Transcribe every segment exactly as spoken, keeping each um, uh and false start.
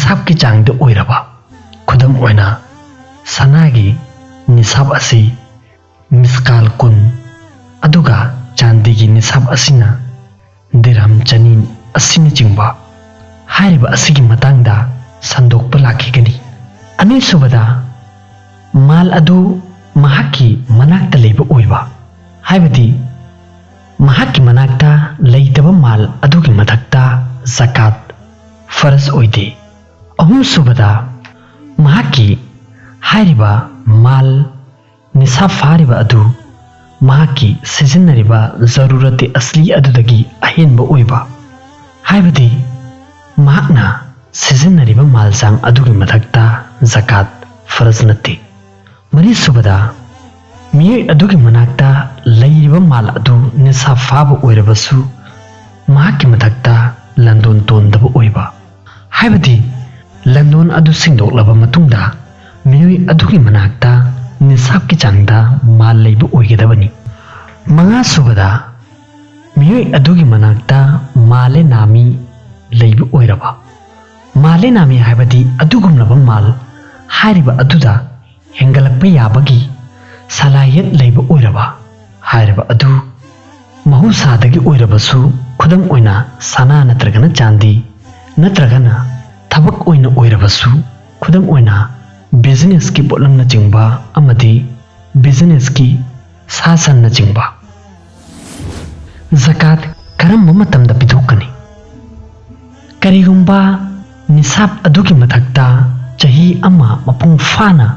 ꯅꯤꯁꯥꯞꯀꯤ ꯆꯥꯡꯗ ꯑꯣꯏꯔꯕ, ꯈꯨꯗꯝ ꯑꯣꯏꯅ, ꯁꯅꯥꯒꯤ ꯅꯤꯁꯥꯞ ꯑꯁꯤ ꯃꯤꯁꯀꯥꯜ ꯀꯨꯟ, ꯑꯗꯨꯒ ꯆꯥꯟꯗꯤꯒꯤ ꯅꯤꯁꯥꯞ ꯑꯁꯤꯅ ꯗꯤꯔꯍꯝ ꯆꯅꯤ ꯑꯁꯤꯅꯆꯤꯡꯕ꯫ ꯍꯥꯏꯔꯤꯕ ꯑꯁꯤꯒꯤ ꯃꯇꯥꯡꯗ ꯁꯟꯗꯣꯛꯄ ꯂꯥꯛꯈꯤꯒꯅꯤ꯫ ꯑꯅꯤꯁꯨꯕꯗ, ꯃꯥꯜ ꯑꯗꯨ ꯃꯍꯥꯛꯀꯤ ꯃꯅꯥꯛꯇ ꯂꯩꯕ ꯑꯣꯏꯕ, ꯍꯥꯏꯕꯗꯤ ꯃꯍꯥꯛꯀꯤ ꯃꯅꯥꯛꯇ ꯂꯩꯇꯕ ꯃꯥꯜ ꯑꯗꯨꯒꯤ ꯃꯊꯛꯇ ꯖꯀꯥꯠ ꯐꯔꯖ ꯑꯣꯏꯗꯦ꯫ ꯑꯍꯨꯝꯁꯨꯕꯗ, ꯃꯍꯥꯛꯀꯤ ꯍꯥꯏꯔꯤꯕ ꯃꯥꯜ ꯅꯤꯁꯥꯕ ꯐꯥꯔꯤꯕ ꯑꯗꯨ ꯃꯍꯥꯛꯀꯤ ꯁꯤꯖꯤꯟꯅꯔꯤꯕ ꯖꯔꯨꯔꯇꯦ ꯑꯁꯂꯤ ꯑꯗꯨꯗꯒꯤ ꯑꯍꯦꯟꯕ ꯑꯣꯏꯕ, ꯍꯥꯏꯕꯗꯤ ꯃꯍꯥꯛꯅ ꯁꯤꯖꯤꯟꯅꯔꯤꯕ ꯃꯥꯜ ꯆꯥꯡ ꯑꯗꯨꯒꯤ ꯃꯊꯛꯇ ꯖꯀꯥꯠ ꯐꯔꯖ ꯅꯠꯇꯦ꯫ ꯃꯔꯤꯁꯨꯕꯗ, ꯃꯤꯑꯣꯏ ꯑꯗꯨꯒꯤ ꯃꯅꯥꯛꯇ ꯂꯩꯔꯤꯕ ꯃꯥꯜ ꯑꯗꯨ ꯅꯤꯁꯥꯕ ꯐꯥꯕ ꯑꯣꯏꯔꯕꯁꯨ ꯃꯍꯥꯛꯀꯤ ꯃꯊꯛꯇ ꯂꯟꯗꯣꯟ ꯇꯣꯟꯗꯕ ꯑꯣꯏꯕ, ꯍꯥꯏꯕꯗꯤ ꯂꯟꯗꯣꯟ ꯑꯗꯨ ꯁꯤꯡꯗꯣꯛꯂꯕ ꯃꯇꯨꯡꯗ ꯃꯤꯑꯣꯏ ꯑꯗꯨꯒꯤ ꯃꯅꯥꯛꯇ ꯅꯤꯁꯥꯕꯀꯤ ꯆꯥꯡꯗ ꯃꯥꯜ ꯂꯩꯕ ꯑꯣꯏꯒꯗꯕꯅꯤ꯫ ꯃꯉꯥꯁꯨꯕꯗ, ꯃꯤꯑꯣꯏ ꯑꯗꯨꯒꯤ ꯃꯅꯥꯛꯇ ꯃꯥꯂꯦ ꯅꯥꯃꯤ ꯂꯩꯕ ꯑꯣꯏꯔꯕ, ꯃꯥꯂꯦ ꯅꯥꯃꯤ ꯍꯥꯏꯕꯗꯤ ꯑꯗꯨꯒꯨꯝꯂꯕ ꯃꯥꯜ ꯍꯥꯏꯔꯤꯕ ꯑꯗꯨꯗ ꯍꯦꯟꯒꯠꯂꯛꯄ ꯌꯥꯕꯒꯤ ꯁꯂꯥꯍꯤꯌꯠ ꯂꯩꯕ ꯑꯣꯏꯔꯕ, ꯍꯥꯏꯔꯤꯕ ꯑꯗꯨ ꯃꯍꯧꯁꯥꯗꯒꯤ ꯑꯣꯏꯔꯕꯁꯨ, ꯈꯨꯗꯝ ꯑꯣꯏꯅ ꯁꯅꯥ ꯅꯠꯇ꯭ꯔꯒꯅ ꯆꯥꯟꯗꯤ, ꯅꯠꯇ꯭ꯔꯒꯅ ꯊꯕꯛ ꯑꯣꯏꯅ ꯑꯣꯏꯔꯕꯁꯨ, ꯈꯨꯗꯝ ꯑꯣꯏꯅ ꯕꯤꯖꯤꯅꯦꯁꯀꯤ ꯄꯣꯠꯂꯝꯅꯆꯤꯡꯕ ꯑꯃꯗꯤ ꯕꯤꯖꯤꯅꯦꯁꯀꯤ ꯁꯥ ꯁꯟꯅꯆꯤꯡꯕ꯫ ꯖꯀꯥꯠ ꯀꯔꯝꯕ ꯃꯇꯝꯗ ꯄꯤꯊꯣꯛꯀꯅꯤ? ꯀꯔꯤꯒꯨꯝꯕ ꯅꯤꯁꯥꯕ ꯑꯗꯨꯒꯤ ꯃꯊꯛꯇ ꯆꯍꯤ ꯑꯃ ꯃꯄꯨꯡ ꯐꯥꯅ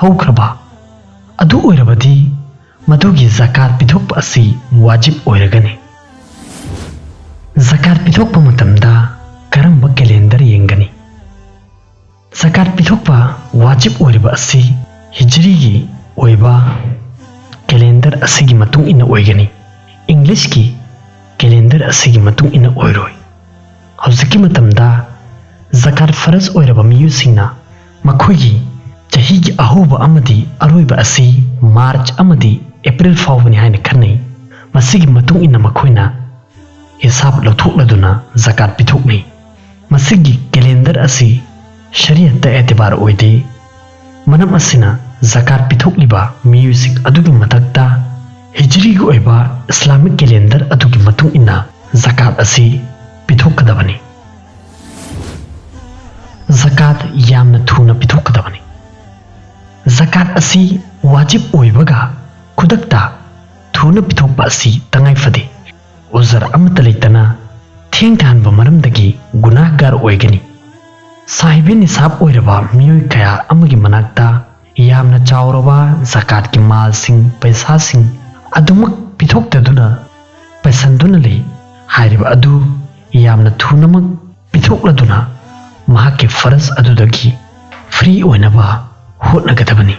ꯍꯧꯈ꯭ꯔꯕ ꯑꯗꯨ ꯑꯣꯏꯔꯕꯗꯤ, ꯃꯗꯨꯒꯤ ꯖꯀꯥꯠ ꯄꯤꯊꯣꯛꯄ ꯑꯁꯤ ꯋꯥꯖꯤꯕ ꯑꯣꯏꯔꯒꯅꯤ꯫ ꯖꯀꯥꯠ ꯄꯤꯊꯣꯛꯄ ꯃꯇꯝꯗ ꯀꯔꯝꯕ ꯀꯦꯂꯦꯟꯗꯔ ꯌꯦꯡꯒꯅꯤ? ꯖꯀꯥꯠ ꯄꯤꯊꯣꯛꯄ ꯋꯥꯖꯤꯕ ꯑꯣꯏꯔꯤꯕ ꯑꯁꯤ ꯍꯤꯖ꯭ꯔꯤꯒꯤ ꯑꯣꯏꯕ ꯀꯦꯂꯦꯟꯗꯔ ꯑꯁꯤꯒꯤ ꯃꯇꯨꯡ ꯏꯟꯅ ꯑꯣꯏꯒꯅꯤ꯫ ꯏꯪꯂꯤꯁꯀꯤ ꯀꯦꯂꯦꯟꯗꯔ ꯑꯁꯤꯒꯤ ꯃꯇꯨꯡ ꯏꯟꯅ ꯑꯣꯏꯔꯣꯏ꯫ ꯍꯧꯖꯤꯛꯀꯤ ꯃꯇꯝꯗ ꯖꯀꯥꯠ ꯐꯔꯖ ꯑꯣꯏꯔꯕ ꯃꯤꯑꯣꯏꯁꯤꯡꯅ ꯃꯈꯣꯏꯒꯤ ꯆꯍꯤꯒꯤ ꯑꯍꯧꯕ ꯑꯃꯗꯤ ꯑꯔꯣꯏꯕ ꯑꯁꯤ ꯃꯥꯔꯆ ꯑꯃꯗꯤ ꯑꯦꯄ꯭ꯔꯤꯜ ꯐꯥꯎꯕꯅꯤ ꯍꯥꯏꯅ ꯈꯟꯅꯩ꯫ ꯃꯁꯤꯒꯤ ꯃꯇꯨꯡ ꯏꯟꯅ ꯃꯈꯣꯏꯅ ꯍꯤꯁꯥꯕ ꯂꯧꯊꯣꯛꯂꯗꯨꯅ ꯖꯀꯥꯠ ꯄꯤꯊꯣꯛꯅꯩ꯫ ꯃꯁꯤꯒꯤ ꯀꯦꯂꯦꯟꯗꯔ ꯑꯁꯤ ꯁꯔꯤꯌꯠꯇ ꯑꯦꯇꯤꯕꯥꯔ ꯑꯣꯏꯗꯦ꯫ ꯃꯔꯝ ꯑꯁꯤꯅ ꯖꯀꯥꯠ ꯄꯤꯊꯣꯛꯂꯤꯕ ꯃꯤꯑꯣꯏꯁꯤꯡ ꯑꯗꯨꯒꯤ ꯃꯊꯛꯇ ꯍꯤꯖ꯭ꯔꯤꯒꯤ ꯑꯣꯏꯕ ꯏꯁꯂꯥꯃꯤꯛ ꯀꯦꯂꯦꯟꯗꯔ ꯑꯗꯨꯒꯤ ꯃꯇꯨꯡ ꯏꯟꯅ ꯖꯀꯥꯠ ꯑꯁꯤ ꯄꯤꯊꯣꯛꯀꯗꯕꯅꯤ꯫ ꯖꯀꯥꯠ ꯌꯥꯝꯅ ꯊꯨꯅ ꯄꯤꯊꯣꯛꯀꯗꯕꯅꯤ꯫ ꯖꯀꯥꯠ ꯑꯁꯤ ꯋꯥꯖꯤꯕ ꯑꯣꯏꯕꯒ ꯈꯨꯗꯛꯇ ꯊꯨꯅ ꯄꯤꯊꯣꯛꯄ ꯑꯁꯤ ꯇꯉꯥꯏ ꯐꯗꯦ꯫ ꯎꯖꯔ ꯑꯃꯠꯇ ꯂꯩꯇꯅ ꯊꯦꯡꯊꯍꯟꯕ ꯃꯔꯝꯗꯒꯤ ꯒꯨꯅꯥꯍꯒꯥꯔ ꯑꯣꯏꯒꯅꯤ꯫ ꯁꯥꯍꯤꯕꯤ ꯅꯤꯁꯥꯕ ꯑꯣꯏꯔꯕ ꯃꯤꯑꯣꯏ ꯀꯌꯥ ꯑꯃꯒꯤ ꯃꯅꯥꯛꯇ ꯌꯥꯝꯅ ꯆꯥꯎꯔꯕ ꯖꯀꯥꯠꯀꯤ ꯃꯥꯜꯁꯤꯡ, ꯄꯩꯁꯥꯁꯤꯡ ꯑꯗꯨꯃꯛ ꯄꯤꯊꯣꯛꯇꯗꯨꯅ ꯄꯩꯁꯟꯗꯨꯅ ꯂꯩ꯫ ꯍꯥꯏꯔꯤꯕ ꯑꯗꯨ ꯌꯥꯝꯅ ꯊꯨꯅꯃꯛ ꯄꯤꯊꯣꯛꯂꯗꯨꯅ ꯃꯍꯥꯛꯀꯤ ꯐꯔꯖ ꯑꯗꯨꯗꯒꯤ ꯐ꯭ꯔꯤ ꯑꯣꯏꯅꯕ ꯍꯣꯠꯅꯒꯗꯕꯅꯤ꯫